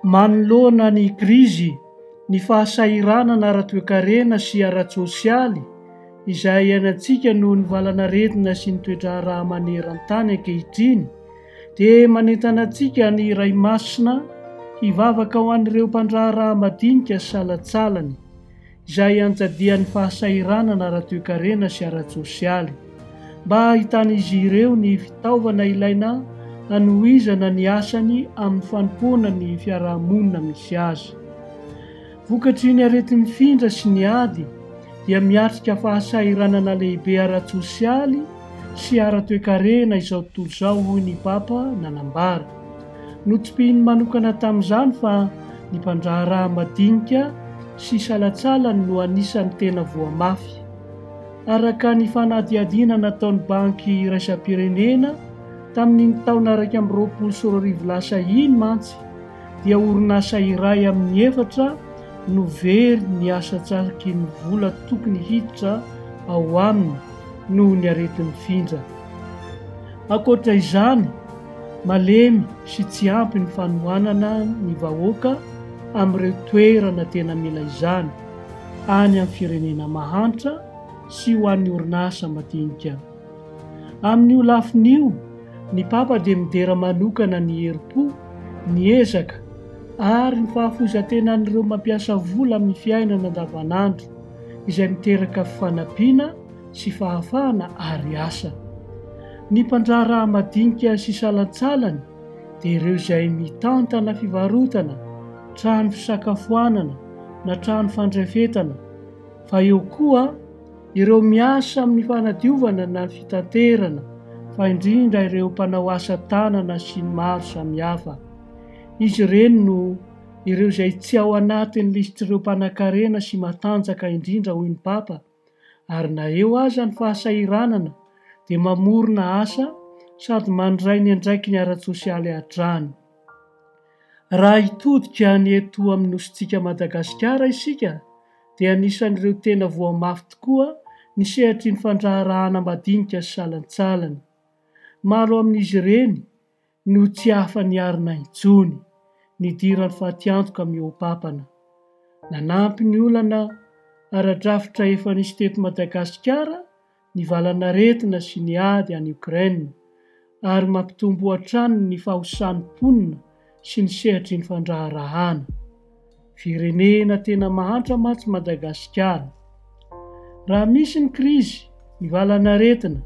Manoloana ny krizy, ny fahasahiranana ara-toekarena sy ara-tsosialy izay iainantsika noho ny valanaretina sy ny toe-draharaha maneran-tany ankehitriny dia manentana antsika ny Ray Masina hivavaka ho an'ireo mpandraharaha madinika sy salantsalany izay ianjadian'ny fahasahiranana ara-toekarena sy ara-tsosialy, mba hahitan'izy ireo ny fitaovana ilaina hanohizana ny asany amin'ny fanompoana ny fiarahamonina misy azy. Vokatry ny areti-mifindra sy ny ady dia miatrika fahasahiranana lehibe ara-tsosialy sy ara-toekarena izao tontolo izao hoy ny Papa nanambara. Notsipihiny manokana tamin'izany fa ny mpandraharaha madinika sy salantsalany no anisan'ny tena voa mafy. Araka ny fanadihadiana nataon'ny Banky iraisam-pirenena tamin'iny taona 2021 lasa iny mantsy dia orinasa iray amin'ny efatra no very ny asa tsaky ny vola tokony hiditra ao aminy noho ny areti-mifindra. Ankoatra izany, malemy sy tsy ampy ny fanohanana ny vahoaka amin'ireo toerana tena mila izany, any amin'ny firenena mahantra sy ho an'ny orinasa madinika. Amin'io lafiny io, ny Papa dia midera manokana ny herim-po, ny ezaka ary ny fahafoizan-tenan'ireo mampiasa vola amin'ny fiainana andavanandro, izay miteraka fifanampiana sy fahafahana ary asa. Ny mpandraharaha madinika sy salantsalany dia ireo izay mitantana fivarotana, trano fisakafoanana na trano fandrafetana, fa eo koa ireo miasa amin'ny fanadiovana na fitaterana, fa indrindra ireo mpanao asa tanana sy ny maro samihafa. Izy ireny no ireo izay tsy ao anatin'ny lisitr'ireo mpanankarena sy matanjaka indrindra hoy ny Papa, ary na eo aza ny fahasahiranana dia mamorona asa sady mandray ny andraikiny ara-tsosialy hatrany. Raha hitodika ny eto amin'ny nosintsika Madagasikara isika dia anisan'ireo tena voa mafy tokoa ny sehatry ny fandraharahana madinika sy salantsalany. Maro amin'izy ireny no tsy afa-niarina intsony, nidiran'ny fatiantoka mihoa-papana. Nanampy ny olana ara-drafitra efa nisy teto Madagasikara ny valanaretina sy ny ady any Ukraine, ary mampitombo hatrany ny fahosan'ny mponina sy ny sehatry ny fandraharahana. Firenena tena mahantra mantsy Madagasikara. Raha misy ny krizy, ny valanaretina,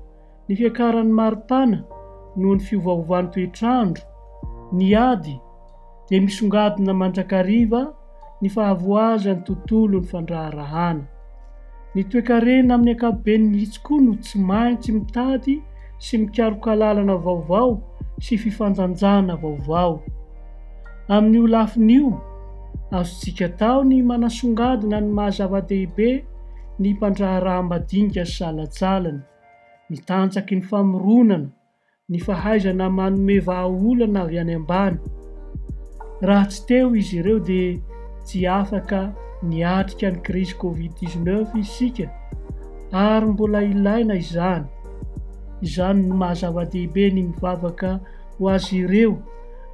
ny fiakaran'ny maripana noho ny fiovaovan'ny toetr'andro, ny ady, dia misongadina mandrakariva ny fahavoazan'ny tontolon'ny fandraharahana. Ny toekarena amin'ny ankapobeny mihitsy koa no tsy maintsy mitady sy mikaroka lalana vaovao sy fifandanjana vaovao. Amin'io lafiny io, azontsika atao ny manasongadina ny maha zava-dehibe ny mpandraharaha madinika sy salantsalany, ny tanjaky ny famoronana, ny fahaizana manome vahaolana avy any ambany. Raha tsy teo izy ireo dia tsy afaka niatrika ny krizy Covid 19 isika ary mbola ilaina izany. Izany no maha zava-dehibe ny mivavaka ho azy ireo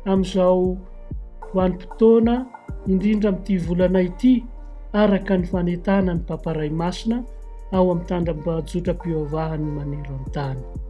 amin'izao vanim-potoana indrindra amin'ity volana ity araka ny fanentanan'ny Papa Ray Masina ao amin'ny tandambajotram-pivavahany maneran-tany.